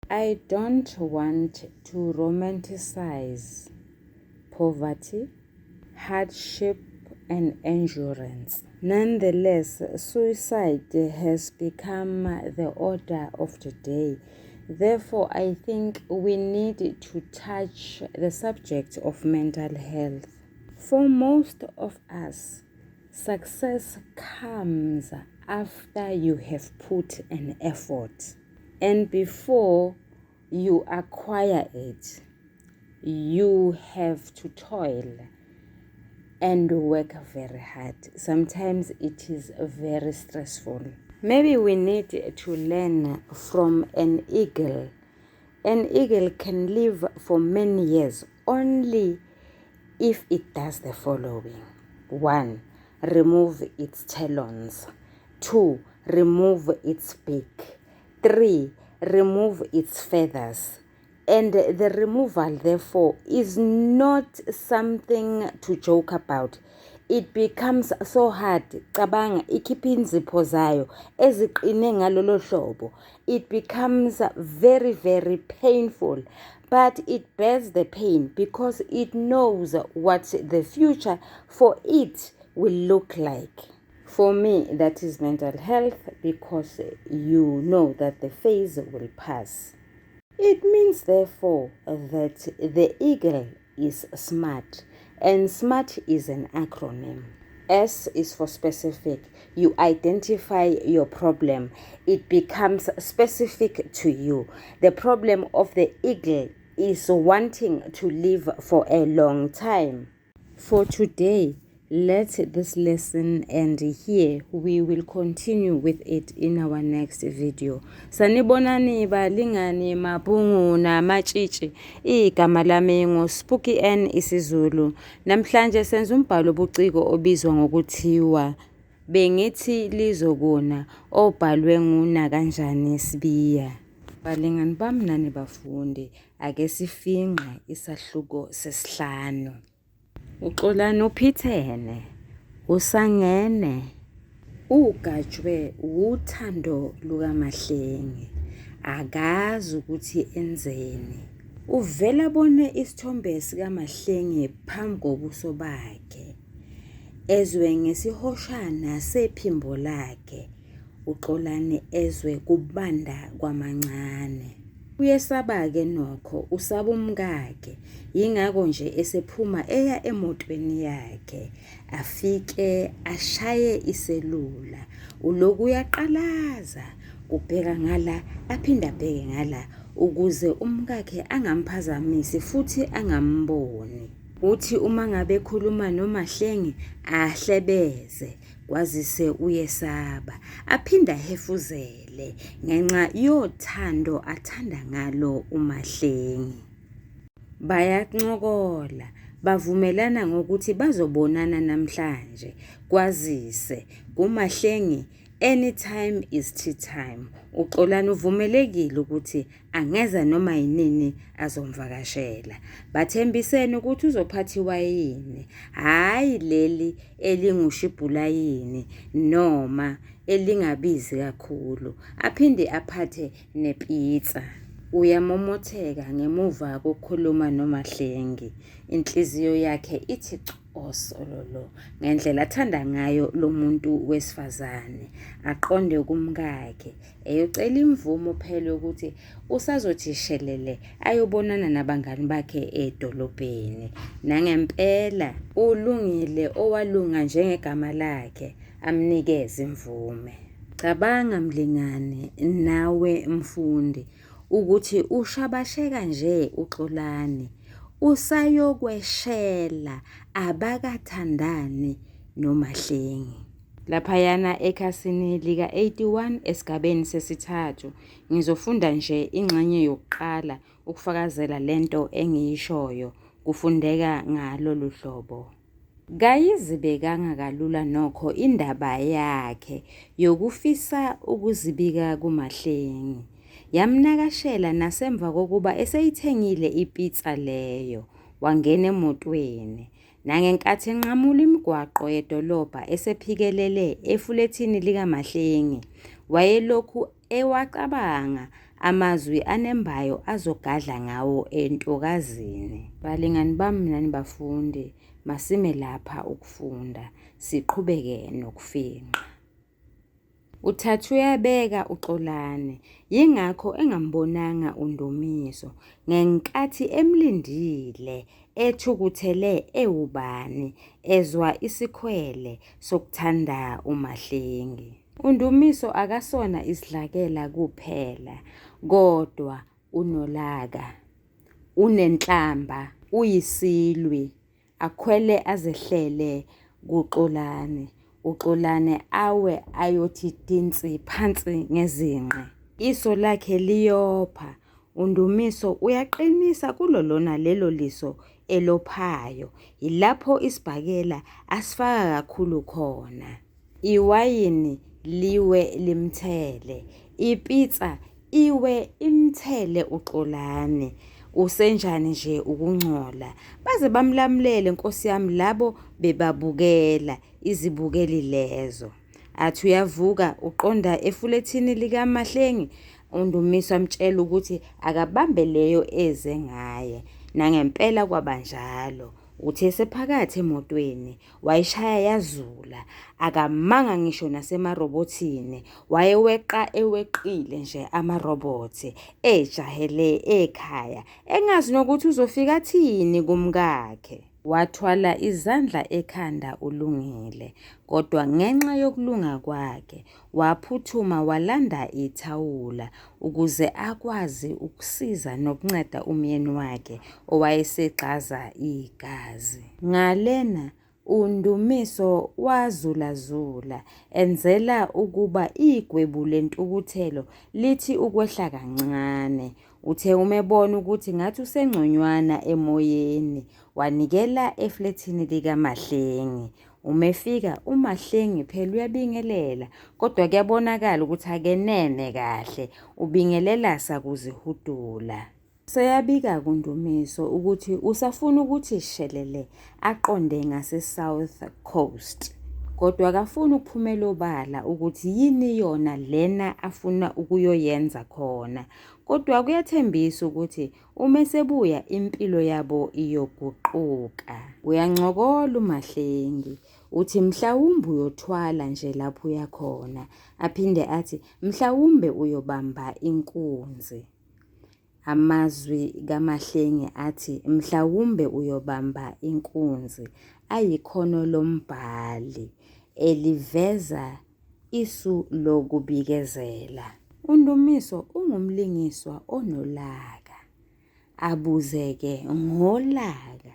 I don't want to romanticize poverty, hardship and endurance. Nonetheless, suicide has become the order of the day. Therefore, I think we need to touch the subject of mental health. For most of us, success comes after you have put an effort. And before you acquire it, you have to toil and work very hard. Sometimes it is very stressful. Maybe we need to learn from an eagle. An eagle can live for many years only if it does the following. 1. Remove its talons. 2. Remove its beak. 3. Remove its feathers. And the removal, therefore, is not something to joke about. It becomes so hard. Cabanga ikhipha inzipho zayo eziqine ngalolo hlobo. It becomes very, very painful. But it bears the pain because it knows what the future for it will look like. For me, that is mental health because you know that the phase will pass. It means, therefore, that the eagle is smart, and SMART is an acronym. S is for specific. You identify your problem. It becomes specific to you. The problem of the eagle is wanting to live for a long time. For today, let this lesson end here. We will continue with it in our next video. Sanibonani balingani mabhungu namatshitshi. Igama lami nguSpooky N isiZulu. Namhlanje senza umbhalo obuciko obizwa ngokuthiwa Bengithi Lizokuna obhalwe nguNakanjani Sibiya. Balingani bami nani bafundi, ake sifingqe isahluko sesihlanu. UXolani uphithene, usangene, ugajwe wuthando lukaMahlengi, akazi ukuthi enzeni. Uvele abone isithombe sikaMahlengi phambi kobuso bakhe, ezwe ngesihoshana sephimbo lakhe. UXolani ezwe kubanda kwamancane. Uyesaba-ke nokho, usaba umkakhe, yingakho nje esephuma eya emotweni yakhe. Afike ashaye iselula. Ulokhu uyaqalaza, ubheka ngala aphinde abheke ngala ukuze umkakhe angamphazamisi futhi angamboni. Uthi uma ngabe ekhuluma noMahlengi ahlebeze kwazise uyesaba, aphinde ahefuzele ngenxa yothando athanda ngalo uMahlengi. Bayancokola, bavumelana ngokuthi bazobonana namhlanje kwazise kuMahlengi anytime is tea time. UXolani uvumelekile ukuthi angeza noma yinini azomvakashela. Bathembisene ukuthi uzophatha iwayini, hhayi leli elingushibhulayini noma elingabizi kakhulu, aphinde aphathe nepizza. Uyamomotheka ngemuva kokukhuluma noMahlengi, inhliziyo yakhe ithi cosololo ngendlela athanda ngayo lo muntu wesifazane. Aqonde kumkakhe eyocela imvumo phela yokuthi usazothi shelele ayobonana nabangani bakhe edolobheni. Nangempela uLungile owalunga njengegama lakhe amnikeze imvume. Cabanga mlingani nawe mfundi ukuthi ushabasheka nje uXolani usayokweshela abakathandani noMahlengi. Laphayana ekhasini lika-81 esigabeni sesithathu ngizofunda nje ingxenye yokuqala ukufakazela le nto engiyishoyo. Kufundeka ngalolu hlobo. Kayizibekanga kalula nokho indaba yakhe yokufisa ukuzibika kuMahlengi. Yamnakashela nasemva kokuba eseyithengile ipizza leyo, wangena emotweni. Nangenkathi enqamula imigwaqo yedolobha esephikelele efulethini likaMahlengi, wayelokhu ewacabanga Amazwi anembayo azogadla ngawo entokazini. Balingani bami nani bafundi, masime lapha ukufunda, siqhubeke nokufingqa. Uthatha uyabeka uXolani, yingakho engambonanga uNdumiso ngenkathi emlindile ethukuthele ewubani ezwa isikhwele sokuthanda uMahlengi. UNdumiso akasona isidlakela kuphela kodwa unolaka, unenhlamba, uyisilwi, akhwele azehlele kuXolani, uXolani awe ayothi dinsi phansi ngezinqe. Iso lakhe liyopha, uNdumiso uyaqinisa kulo lona lelo liso elophayo, yilapho isibhakela asifaka kakhulu khona. Iwayini liwe limthele, ipizza iwe imthele uXolani. Usenjani nje ukungcola. Baze bamlamulele nkosi yami labo bebabukela izibukeli lezo. Athi uyavuka uqonda efulethini likaMahlengi uNdumiso amtshela ukuthi akabambe leyo eze ngaye. Nangempela kwabanjalo. Uthe esephakathi emotweni wayishaya yazula akamanga ngisho nasemarobothini wayeweqa eweqile nje amarobhothi ejahele ekhaya engazi nokuthi uzofika athini kumkakhe. Wathwala izandla ekhanda uLungile kodwa ngenxa yokulunga kwakhe waphuthuma walanda ithawula ukuze akwazi ukusiza nokunceda umyeni wakhe owayesegxaza igazi. Ngalena uNdumiso wazulazula enzela ukuba igwebu lentukuthelo lithi ukwehla kancane. Uthe uma ebona ukuthi ngathi usengconywana emoyeni wanikela eflethini likaMahlengi. Uma efika uMahlengi phela uyabingelela kodwa kuyabonakala ukuthi akeneme kahle, ubingelela sakuzihudula. Useyabika kuNdumiso ukuthi usafuna ukuthi shelele aqonde ngase-South Coast. Kodwa akafuni ukuphumela obala ukuthi yini yona lena afuna ukuyoyenza khona. Kodwa kuyathembisa ukuthi Uma esebuya impilo yabo iyoguquka. Uyancokola uMahlengi, uthi mhlawumbe uyothwala nje lapho uyakhona, aphinde athi mhlawumbe uyobamba inkunzi. Amazwi kaMahlengi athi mhlawumbe uyobamba inkunzi ayikhono lombhali eliveza isu lokubikezela. UNdumiso ungumlingiswa onolaka. Abuze-ke ngolaka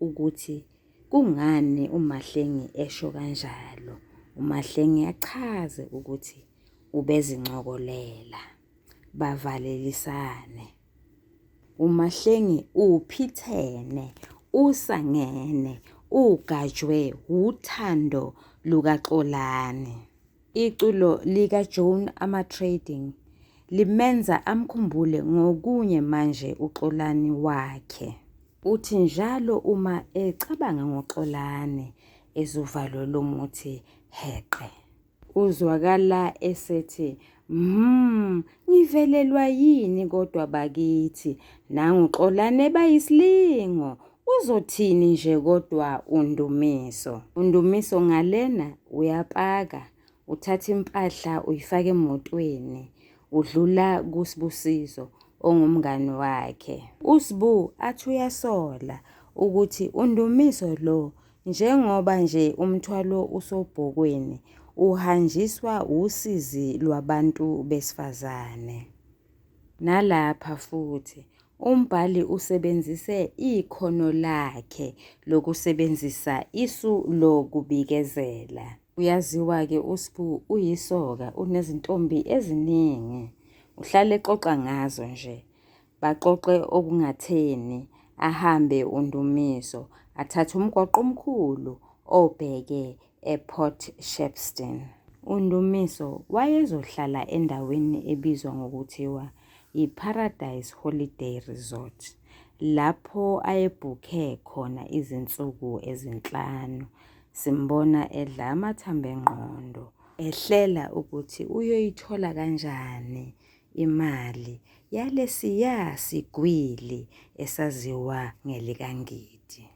ukuthi kungani uMahlengi esho kanjalo. UMahlengi achaze ukuthi ubezincokolela. Bavalelisane. UMahlengi uphithene, usangene, ugajwe wuthando lukaXolani. Iculo likaJoan Armatrading limenza amkhumbule ngokunye manje uXolani wakhe. Uthi njalo uma ecabanga ngoXolani ezuvalo lumuthi heqe. Uzwakala esethi, Hmm, ngivelelwa yini kodwa bakithi? Nangu Xolane bayisilingo. Uzothini nje kodwa uNdumiso? UNdumiso ngalena uyapaka, uthatha impahla uyifaka emotweni, udlula kuSibusiso ongumngani wakhe. USbu athi uyasola ukuthi uNdumiso lo Njengoba nje umthwalo usobhokweni, uhanjiswa wusizi lwabantu besifazane. Nalapha futhi umbhali usebenzise ikhono lakhe lokusebenzisa isu lokubikezela. Uyaziwa-ke uSbu uyisoka, unezintombi eziningi. Uhlale exoxa ngazo nje. Baxoxe okungatheni, ahambe uNdumiso athathe umgwaqo omkhulu obheke ePort Shepstone. UNdumiso wayezohlala endaweni ebizwa ngokuthiwa yiParadise Holiday Resort lapho ayebhukhe khona izinsuku ezinhlanu. Simbona edla amathambo engqondo, ehlela ukuthi uyoyithola kanjani. imali yalesiya sigwili esaziwa ngelikaNgidi.